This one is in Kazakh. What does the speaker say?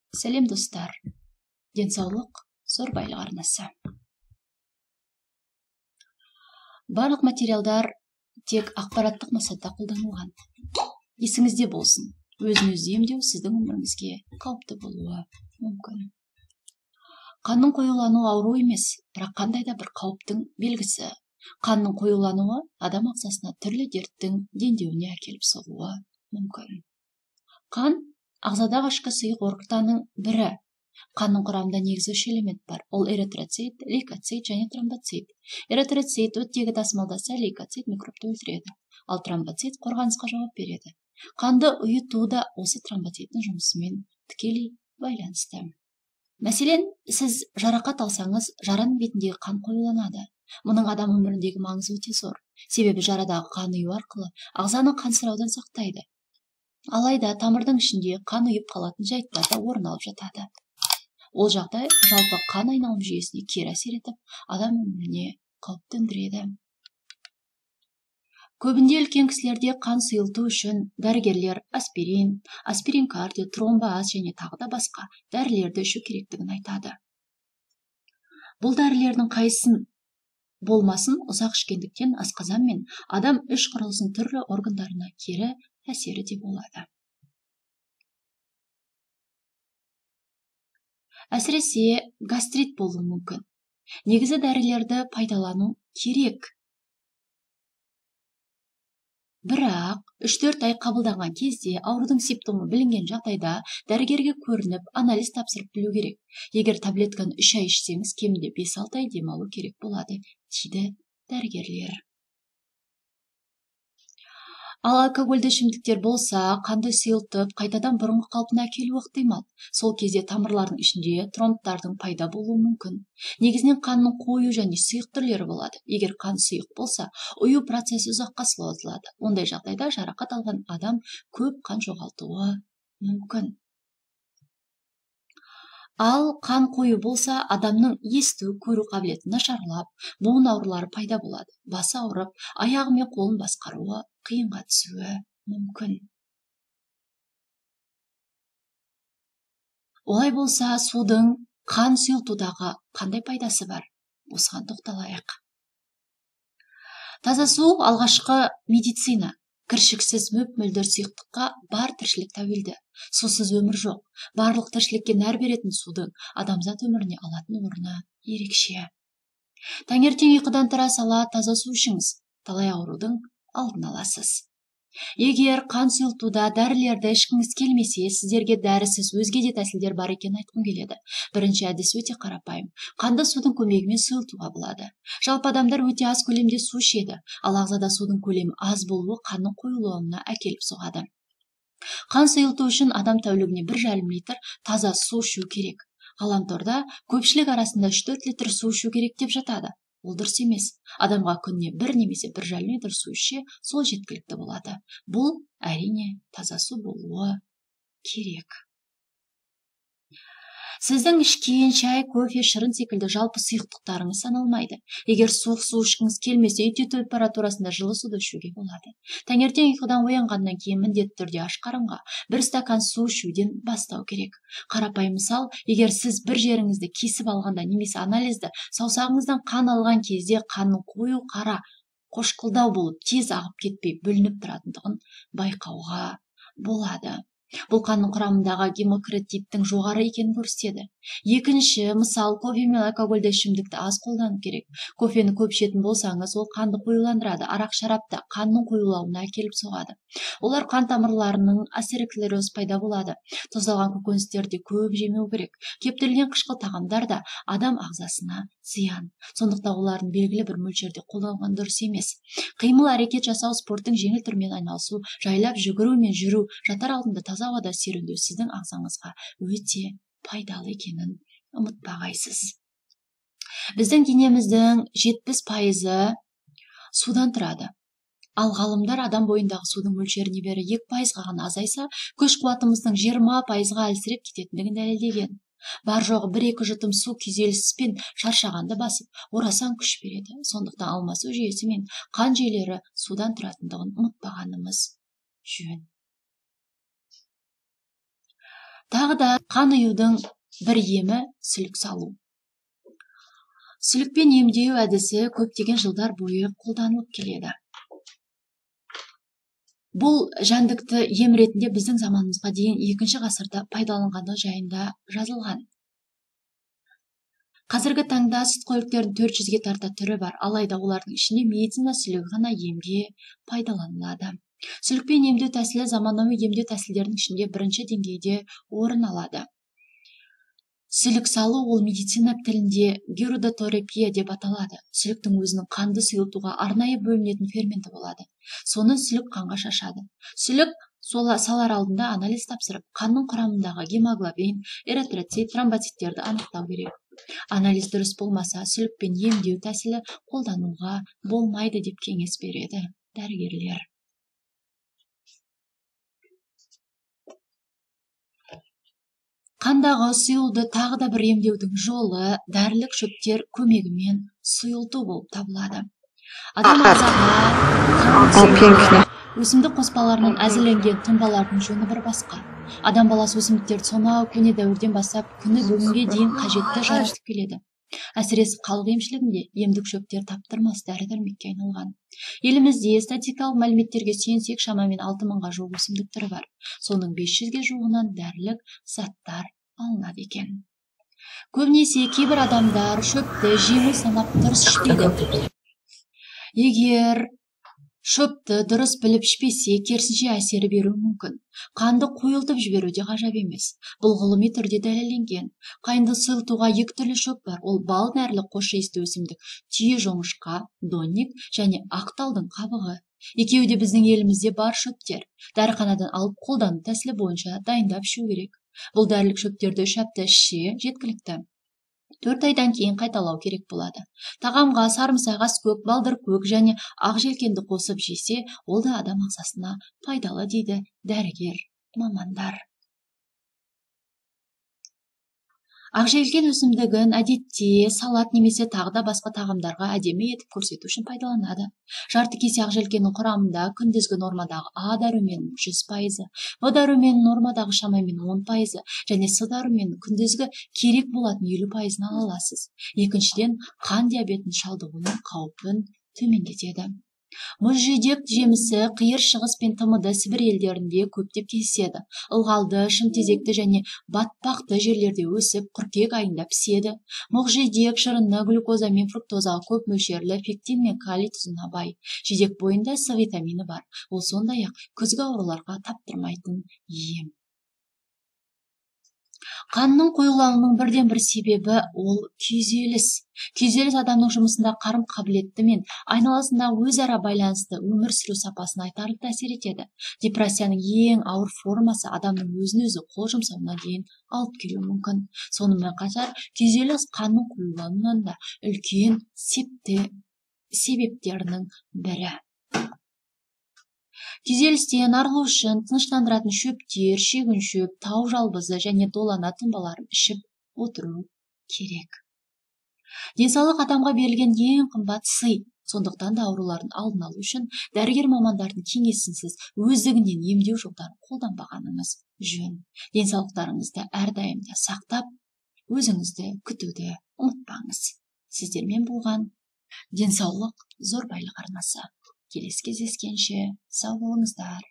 Сәлем достар. Денсаулық зор байлық арнасы. Барлық материалдар тек ақпараттық мақсатта қолданылған. Есіңізде болсын, өзін өзі емдеу сіздің өміріңізге қауіпті болуы мүмкін. Қанның қоюлануы ауру емес, бірақ қандай да бір қауіптің белгісі. Қанның қоюлануы адам ағзасына түрлі дерттің дендеуіне әкеліп соғуы мүмкін. Қан ағзадағы ішкі сұйық ортаның бірі. Қанның құрамында негізгі үш элемент бар. Ол эритроцит, лейкоцит және тромбоцит. Эритроцит оттегі тасымалдаса, лейкоцит микробты өлтіреді, ал тромбоцит қорғанысқа жауап береді. Қанды ұйыту да осы тромбоциттің жұмысымен тікелей байланысты. Мәселен, сіз жарақат алсаңыз, жараның бетіндегі қан қоюланады. Мұның адам өміріндегі маңызы өте зор. Себебі жарадағы қан ұю арқылы ағзаны қансыраудан сақтайды. Алайда тамырдың ішінде қан ұйып қалатын жайттар да орын алып жатады. Ол жағдай жалпы қан айналым жүйесіне кері әсер етіп, адам өміріне қауіп төндіреді. Көбінде үлкен кісілерде қан сұйылту үшін дәрігерлер аспирин, аспирин кардио, тромбоаз және тағы да басқа дәрілерді ішу керектігін айтады. Бұл дәрілердің қайсысын болмасын ұзақ ішкендіктен асқазан мен адам іш құрылысының түрлі органдарына кері әсері де болады. Әсіресе гастрит болуы мүмкін. Негізі дәрілерді пайдалану керек. Бірақ 3-4 ай қабылданған кезде аурудың симптомы білінген жағдайда дәрігерге көрініп, анализ тапсырып білу керек. Егер таблетканы 3 ай ішсеңіз, кемінде 5-6 ай демалу керек болады, дейді дәрігерлер. Ал алкогольді ішімдіктер болса, қанды сұйылтып, қайтадан бұрынғы қалпына әкелуі ықтимал. Сол кезде тамырлардың ішінде тромбтардың пайда болуы мүмкін. Негізінен қанның қою және сұйық түрлері болады. Егер қан сұйық болса, ұю процесі ұзаққа созылады. Ондай жағдайда жарақат алған адам көп қан жоғалтуы мүмкін. Ал қан қою болса, адамның есту, көру қабілеті нашарлап, буын аурулары пайда болады. Басы ауырып, аяғы мен қолын басқаруы қиынға түсуі мүмкін. Олай болса, судың қан сұйылтудағы қандай пайдасы бар? Осыған тоқталайық. Таза су алғашқы медицина. Кіршіксіз мөп-мөлдір сұйықтыққа бар тіршілік тәуелді. Сусыз өмір жоқ. Барлық тіршілікке нәр беретін судың адамзат өміріне алатын орны ерекше. Таңертең ұйқыдан тұра сала таза су ішіңіз. Талай аурудың алдын аласыз. Егер қан сұйылтуда дәрілерді ішкіңіз келмесе, сіздерге дәрісіз өзге де тәсілдер бар екенін айтқым келеді. Бірінші әдіс өте қарапайым. Қанды судың көмегімен сұйылтуға болады. Жалпы адамдар өте аз көлемде су ішеді, ал ағзада судың көлемі аз болуы қанның қоюлануына әкеліп соғады. Қан сұйылту үшін адам тәулігіне 1,5 литр таза су ішу керек. Ғаламторда көпшілік арасында 3-4 литр су ішу керек деп жатады. Ол дұрыс емес. Адамға күніне 1 немесе 1,5 литр су ішсе, сол жеткілікті болады. Бұл әрине таза су болуы керек. Сіздің ішкен шай, кофе, шырын секілді жалпы сұйықтықтарыңыз саналмайды. Егер суық су ішкіңіз келмесе, үй температурасында жылы суды ішуге болады. Таңертең ұйқыдан оянғаннан кейін міндетті түрде аш қарынға бір стакан су ішуден бастау керек. Қарапайым мысал, егер сіз бір жеріңізді кесіп алғанда немесе анализді саусағыңыздан қан алған кезде қанның қою қара қошқылдау болып тез ағып кетпей бүлініп тұратындығын байқауға болады. Бұл қанның құрамындағы гемократиттің жоғары екенін көрсетеді. Екінші мысал, кофе мен алкогольді ішімдікті аз қолдану керек. Кофені көп ішетін болсаңыз, ол қанды қоюландырады, арақ шарап та қанның қоюлануына әкеліп соғады. Олар қан тамырларының атеросклероз пайда болады. Тұздалған көкөністерді көп жемеу керек. Кептірілген қышқыл тағамдар да адам ағзасына зиян. Сондықтан олардың белгілі бір мөлшерде қолданған дұрыс емес. Қимыл әрекет жасау, спорттың жеңіл түрімен айналысу, жайлап жүгіру мен жүру, жатар алдында таза ауада серуендеу сіздің ағзаңызға өте пайдалы екенін ұмытпағайсыз. Біздің денеміздің 70% судан тұрады. Ал ғалымдар адам бойындағы судың мөлшері небәрі 2%-ға ғана азайса, күш қуатымыздың 20%-ға әлсіреп кететіндігін дәлелдеген. Бар жоғы 1-2 жұтым су күйзеліспен шаршағанды басып, орасан күш береді. Сондықтан алмасу жүйесі мен қан жүйелері судан тұратындығын ұмытпағанымыз жөн. Тағы да қан ұюдың бір емі сүлік салу. Сүлікпен емдеу әдісі көптеген жылдар бойы қолданылып келеді. Бұл жәндікті ем ретінде біздің заманымызға дейін 2-ші ғасырда пайдаланғандығы жайында жазылған. Қазіргі таңда сүтқоректердің 400-ге тарта түрі бар, алайда олардың ішінде медицина сүлігі ғана емге пайдаланылады. Сүлікпен емдеу тәсілі заманауи емдеу тәсілдерінің ішінде бірінші деңгейде орын алады. Сүлік салу ол медицина тілінде гирудотерапия деп аталады. Сүліктің өзінің қанды сұйылтуға арнайы бөлінетін ферменті болады. Соны сүлік қанға шашады. Сүлік салар алдында анализ тапсырып, қанның құрамындағы гемоглобин, эритроцит, тромбоциттерді анықтау керек. Анализ дұрыс болмаса, сүлікпен емдеу тәсілі қолдануға болмайды деп кеңес береді дәрігерлер. Қандағы сұйылуды тағы да бір емдеудің жолы дәрілік шөптер көмегімен сұйылту болып табылады. Адам ағзаға өсімдік қоспаларынан әзірленген тұнбалардың жөні бір басқа. Адам баласы өсімдіктерді сонау көне дәуірден бастап күні бүгінге дейін қажетті жаратып келеді. Әсіресе халық емшілігінде емдік шөптер таптырмас дәрі-дәрмекке айналған. Елімізде статистикалық мәліметтерге сүйенсек, шамамен 6000-ға жуық өсімдік түрі бар. Соның 500-ге жуығынан дәрілік заттар алынады екен. Көбінесе кейбір адамдар шөпті жеңіл санап дұрыс ішпейді. Егер шөпті дұрыс біліп ішпесе, керісінше әсері беруі мүмкін. Қанды қойылтып жіберу де ғажап емес. Бұл ғылыми түрде дәлелденген. Қанды сұйылтуға екі түрлі шөп бар. Ол бал нәрлі қош иісті өсімдік, түйе жоңышқа, донник және ақ талдың қабығы. Екеуі де біздің елімізде бар шөптер. Дәріханадан алып қолдану тәсілі бойынша дайындап ішу керек. Бұл дәрілік шөптерді 3 апта ішсе жеткілікті. 4 айдан кейін қайталау керек болады. Тағамға сарымсақ, аскөк, балдыркөк және ақ желкенді қосып жесе, ол да адам ағзасына пайдалы дейді дәрігер мамандар. Ақ желкен өсімдігін әдетте салат немесе тағы да басқа тағамдарға әдемі етіп көрсету үшін пайдаланады. Жарты кесе ақ желкеннің құрамында күндізгі нормадағы А дәруменінің 100%, Б дәруменінің нормадағы шамамен 10% және С дәруменінің күндізгі керек болатын 50%-ын ала аласыз. Екіншіден, қан диабетін шалдығуының қаупін төмендетеді. Мұзжидек жемісі Қиыр Шығыс пен Тмд Сібір елдерінде көптеп кездеседі. Ылғалды, шымтезекті және батпақты жерлерде өсіп, қыркүйек айында піседі. Мұқжидек шырыны глюкоза мен фруктозаға көп мөлшерлі пектин мен калий тұзына бай. Жидек бойында С витамині бар. Ол сондай-ақ күзгі ауруларға таптырмайтын ем. Қанның қоюлануының бірден-бір себебі ол күйзеліс. Күйзеліс адамның жұмысында қарым қабілетті мен айналасындағы өзара байланысты өмір сүру сапасына айтарлықтай әсер етеді. Депрессияның ең ауыр формасы адамның өзін-өзі қол жұмсауына дейін алып келуі мүмкін. Сонымен қатар күйзеліс қанның қоюлануынан да үлкен себептерінің бірі. Күйзелістен арылу үшін тыныштандыратын шөптер, шегіншөп, тау жалбызы және долана тұнбаларын ішіп отыру керек. Денсаулық адамға берілген ең қымбат сый. Сондықтан да аурулардың алдын алу үшін дәрігер мамандардың кеңесінсіз өздігінен емдеу жолдарын қолданбағаныңыз жөн. Денсаулықтарыңызды әрдайым да сақтап, өзіңізді күтуді ұмытпаңыз. Сіздермен болған Денсаулық зор байлық арнасы. Келесі кездескенше сау болыңыздар.